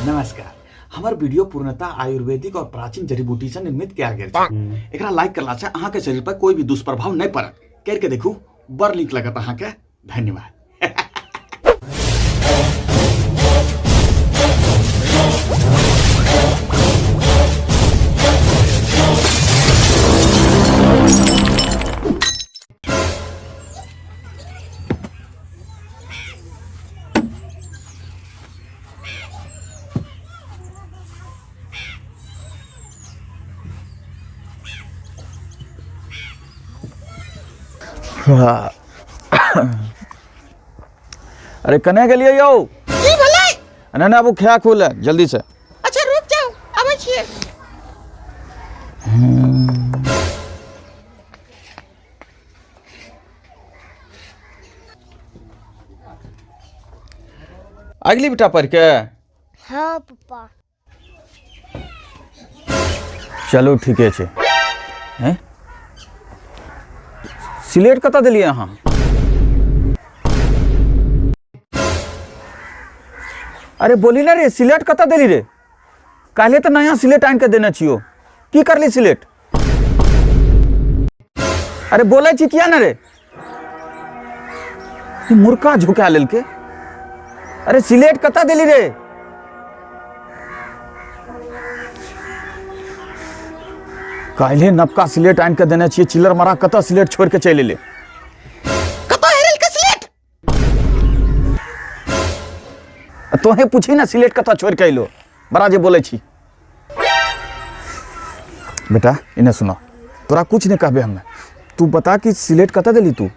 नमस्कार। हमर वीडियो पूर्णतः आयुर्वेदिक और प्राचीन जड़ी बूटी से निर्मित कयल गेल छै। एकरा लाइक करला से अहाँ के शरीर पर कोई भी दुष्प्रभाव नहीं पड़त। कर के देखू, बड़ नीक लगत अहाँ के। धन्यवाद। अरे कने गेलियै यौ? की भेलै? नहीं नहीं, आबू खाय खोल जल्दी से। अच्छा रुक जाओ, आबै छियै। अगली बेटा पढ़ के? हाँ पप्पा। चलू ठीके छै। हैं सिलेट कतऽ देलियै अहाँ? अरे बोली ना रे, सिलेट कतऽ देली रे? काल्हे तऽ नया सिलेट आनि के देने छियो, की करली सिलेट? अरे बोलै छी किया ना रे? ई मुर्का झुका लेलकै। अरे सिलेट कतऽ देली रे? काल्हे नवका सिलेट आनि के देने छियै, चिल्लर मारा कतऽ सिलेट छोड़ि के चलि एलै? कतऽ हेरेलकै सिलेट? आ तोहे पूछी ना सिलेट कतऽ छोड़ि के अयलो, बड़ा जे बोलै छी। बेटा इन्हें सुनो, तोरा कुछ नहीं कहबे हमें, तू बता कि सिलेट कतऽ देली तू?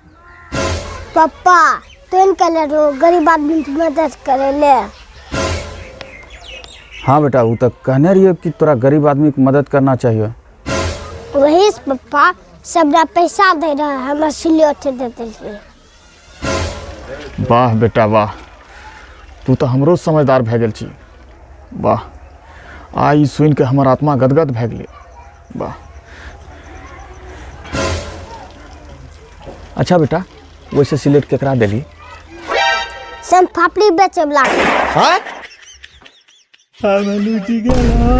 पप्पा तोन कलर हो गरीब आदमी के मदद करे ले। हाँ बेटा, वो तो कहने रहियो कि तोरा गरीब आदमी के मदद करना चाहिए। वही से पप्पा सबरा पैसा दे रहा, हमरा सिलेट दे देलिए। वाह बेटा वाह, तू तो हमरो समझदार भए गेल छी। वाह, आ ई सुनि के हमर आत्मा गदगद भए गेलै। वाह। अच्छा बेटा, वैसे सिलेट केकरा देली? सन फापड़ी बेचे वाला। हाँ? हमें लूटी गेलो,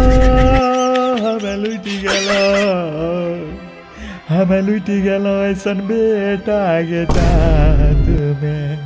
हमें लूटी गेलो, हमें लूटी गेलो ऐसन बेटा के साथ में।